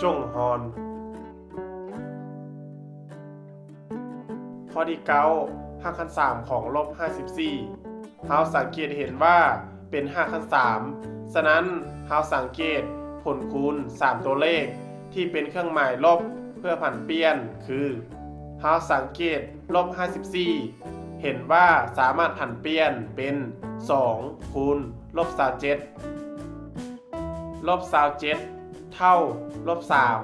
ຈົ່ງຮອນ. ຂໍ້ທີເກົ້າ ຮາກຂັ້ນສາມຂອງລົບຫ້າສິບສີ່ ເຮົາສັງເກດເຫັນວ່າເປັນຮາກຂັ້ນສາມ, ສະນັ້ນເຮົາສັງເກດຜົນຄູນສາມຕົວເລກທີ່ເປັນເຄື່ອງໝາຍລົບເພື່ອຜັນປ່ຽນຄື ເຮົາສັງເກດລົບຫ້າສິບສີ່ ເຫັນວ່າສາມາດຜັນປ່ຽນເປັນສອງຄູນລົບຊາວເຈັດ ລົບຊາວເຈັດ ເທົ່າລົບສາມ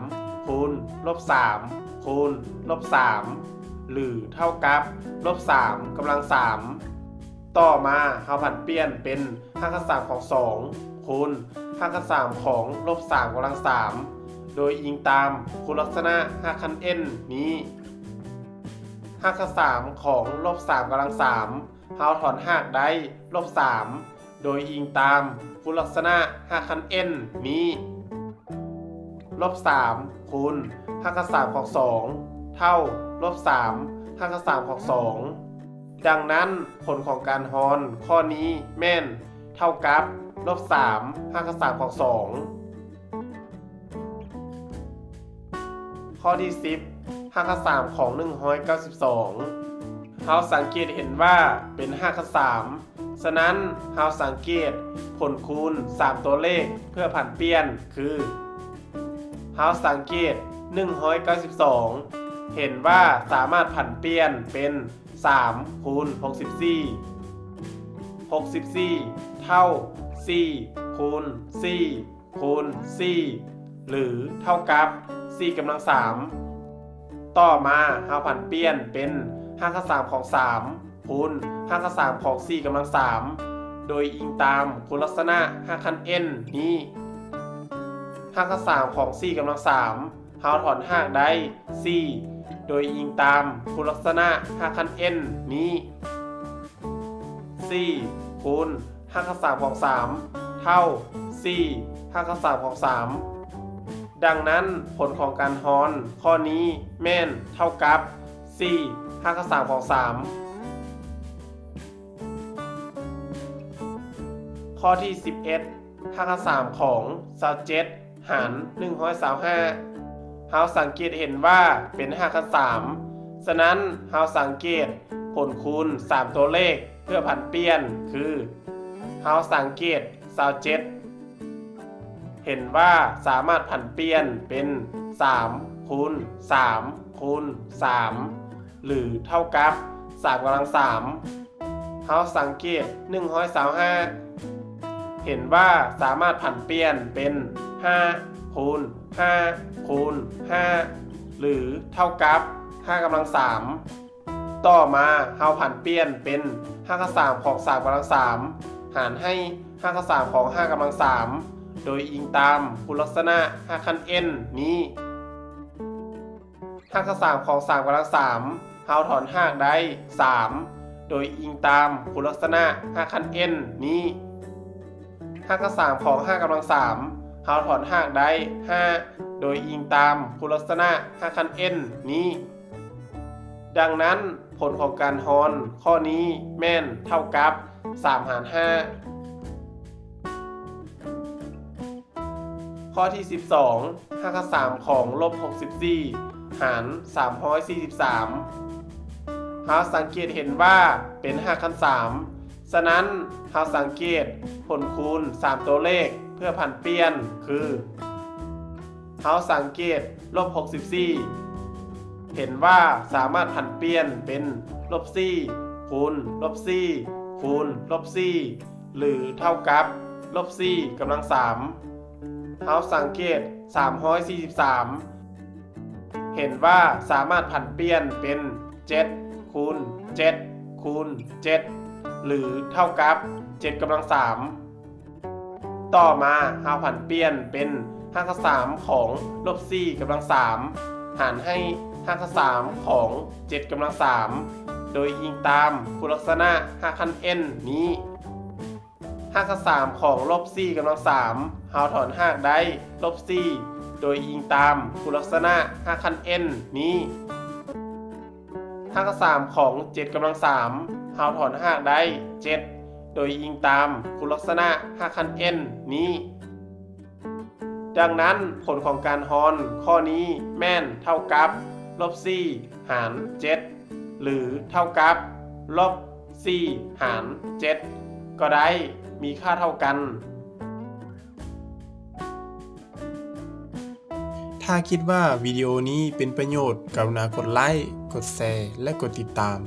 ຄູນລົບສາມຄູນລົບສາມ ຫຼື ເທົ່າກັບລົບສາມກຳລັງສາມ. ຕໍ່ມາເຮົາຜັນປ່ຽນເປັນຮາກຂັ້ນສາມຂອງສອງຄູນຮາກຂັ້ນສາມຂອງລົບສາມກຳລັງສາມ ໂດຍອີງຕາມຄຸນລັກສະນະຮາກຂັ້ນ n ນີ້. ຮາກຂັ້ນສາມຂອງລົບສາມກຳລັງສາມ ເຮົາຖອນຮາກໄດ້ລົບສາມ ໂດຍອີງຕາມຄຸນລັກສະນະຮາກຂັ້ນ n ນີ້. ລົບສາມຄູນຮາກຂັ້ນສາມຂອງສອງ ເທົ່າລົບສາມຮາກຂັ້ນສາມຂອງສອງ. ດັ່ງນັ້ນ ຜົນຂອງການຮອນຂໍ້ນີ້ແມ່ນເທົ່າກັບລົບສາມຮາກຂັ້ນສາມຂອງສອງ. ຂໍ້ທີສິບ ຮາກຂັ້ນສາມຂອງໜຶ່ງຮ້ອຍເກົ້າສິບສອງ ເຮົາສັງເກດເຫັນວ່າເປັນຮາກຂັ້ນສາມ, ສະນັ້ນເຮົາສັງເກດຜົນຄູນສາມຕົວເລກເພື່ອຜັນປ່ຽນຄື ເຮົາສັງເກດໜຶ່ງຮ້ອຍເກົ້າສິບສອງ ເຫັນວ່າສາມາດຜັນປ່ຽນເປັນສາມຄູນຫົກສິບສີ່ ຫົກສິບສີ່ ເທົ່າສີ່ຄູນສີ່ ຄູນສີ່ ຫຼື ເທົ່າກັບສີ່ກຳລັງສາມ. ຕໍ່ມາເຮົາຜັນປ່ຽນເປັນຮາກຂັ້ນສາມຂອງສາມ ຄູນຮາກຂັ້ນສາມຂອງສີ່ກຳລັງສາມ ໂດຍອີງຕາມຄຸນລັກສະນະຮາກຂັ້ນ n ນີ້. ຮາກຂັ້ນສາມຂອງສີ່ກຳລັງສາມ ເຮົາຖອນຮາກໄດ້ສີ່ ໂດຍອີງຕາມຄຸນລັກສະນະຮາກຂັ້ນ n ນີ້. ສີ່ຄູນຮາກຂັ້ນສາມຂອງສາມ ເທົ່າສີ່ຮາກຂັ້ນສາມຂອງສາມ. ດັ່ງນັ້ນ ຜົນຂອງການຮອນຂໍ້ນີ້ແມ່ນເທົ່າກັບສີ່ຮາກຂັ້ນສາມຂອງສາມ. ຂໍ້ທີສິບເອັດ ຮາກຂັ້ນສາມຂອງຊາວເຈັດ ຫານໜຶ່ງຮ້ອຍຊາວຫ້າ ເຮົາສັງເກດເຫັນວ່າເປັນຮາກຂັ້ນສາມ, ສະນັ້ນເຮົາສັງເກດຜົນຄູນສາມຕົວເລກເພື່ອຜັນປ່ຽນຄື ເຮົາສັງເກດຊາວເຈັດ ເຫັນວ່າສາມາດຜັນປ່ຽນເປັນສາມຄູນສາມຄູນສາມ ຫຼື ເທົ່າກັບສາມກຳລັງສາມ. ເຮົາສັງເກດໜຶ່ງຮ້ອຍຊາວຫ້າ ເຫັນວ່າສາມາດຜັນປ່ຽນເປັນຫ້າຄູນຫ້າຄູນຫ້າ ຫຼື ເທົ່າກັບຫ້າກຳລັງສາມ. ຕໍ່ມາເຮົາຜັນປ່ຽນເປັນຮາກຂັ້ນສາມຂອງສາມກຳລັງສາມ ຫານໃຫ້ຮາກຂັ້ນສາມຂອງຫ້າກຳລັງສາມ ໂດຍອີງຕາມຄຸນລັກສະນະຮາກຂັ້ນ n ນີ້. ຮາກຂັ້ນສາມຂອງສາມກຳລັງສາມ ເຮົາຖອນຮາກໄດ້ສາມ ໂດຍອີງຕາມຄຸນລັກສະນະຮາກຂັ້ນ n ນີ້. ຮາກຂັ້ນສາມຂອງຫ້າກຳລັງສາມ ເຮົາຖອນຮາກໄດ້ຫ້າ ໂດຍອີງຕາມຄຸນລັກສະນະຮາກຂັ້ນ n ນີ້. ດັ່ງນັ້ນ ຜົນຂອງການຮອນຂໍ້ນີ້ແມ່ນເທົ່າກັບສາມຫານຫ້າ. ຂໍ້ທີສິບສອງ ຮາກຂັ້ນສາມຂອງລົບຫົກສິບສີ່ ຫານສາມຮ້ອຍສີ່ສິບສາມ ເຮົາສັງເກດເຫັນວ່າເປັນຮາກຂັ້ນສາມ, ສະນັ້ນເຮົາສັງເກດຜົນຄູນສາມຕົວເລກເພື່ອຜັນປ່ຽນຄື ເຮົາສັງເກດລົບຫົກສິບສີ່ ເຫັນວ່າສາມາດຜັນປ່ຽນເປັນລົບສີ່ຄູນລົບສີ່ຄູນລົບສີ່ ຫຼື ເທົ່າກັບລົບສີ່ກຳລັງສາມ. ເຮົາສັງເກດສາມຮ້ອຍສີ່ສິບສາມ ເຫັນວ່າສາມາດຜັນປ່ຽນເປັນເຈັດຄູນເຈັດຄູນເຈັດ ຫຼື ເທົ່າກັບເຈັດກຳລັງສາມ. ຕໍ່ມາເຮົາຜັນປ່ຽນເປັນຮາກຂັ້ນສາມຂອງລົບສີ່ກຳລັງສາມ ຫານໃຫ້ຮາກຂັ້ນສາມຂອງເຈັດກຳລັງສາມ ໂດຍອີງຕາມຄຸນລັກສະນະຮາກຂັ້ນ n ນີ້. ຮາກຂັ້ນສາມຂອງລົບສີ່ກຳລັງສາມ ເຮົາຖອນຮາກໄດ້ລົບສີ່ ໂດຍອີງຕາມຄຸນລັກສະນະຮາກຂັ້ນ n ນີ້. ຮາກຂັ້ນສາມຂອງເຈັດກຳລັງສາມ ເຮົາຖອນຮາກໄດ້ເຈັດ ໂດຍອີງຕາມຄຸນລັກສະນະຮາກຂັ້ນ n ນີ້. ດັ່ງນັ້ນ ຜົນຂອງການຮອນຂໍ້ນີ້ແມ່ນເທົ່າກັບລົບສີ່ຫານເຈັດ ຫຼື ເທົ່າກັບລົບສີ່ຫານເຈັດກໍໄດ້ ມີຄ່າເທົ່າກັນ. ຖ້າຄິດວ່າວິດີໂອນີ້ເປັນປະໂຫຍດ, ກະລຸນາກົດໄລ້, ກົດແຊ ແລະ ກົດຕິດຕາມ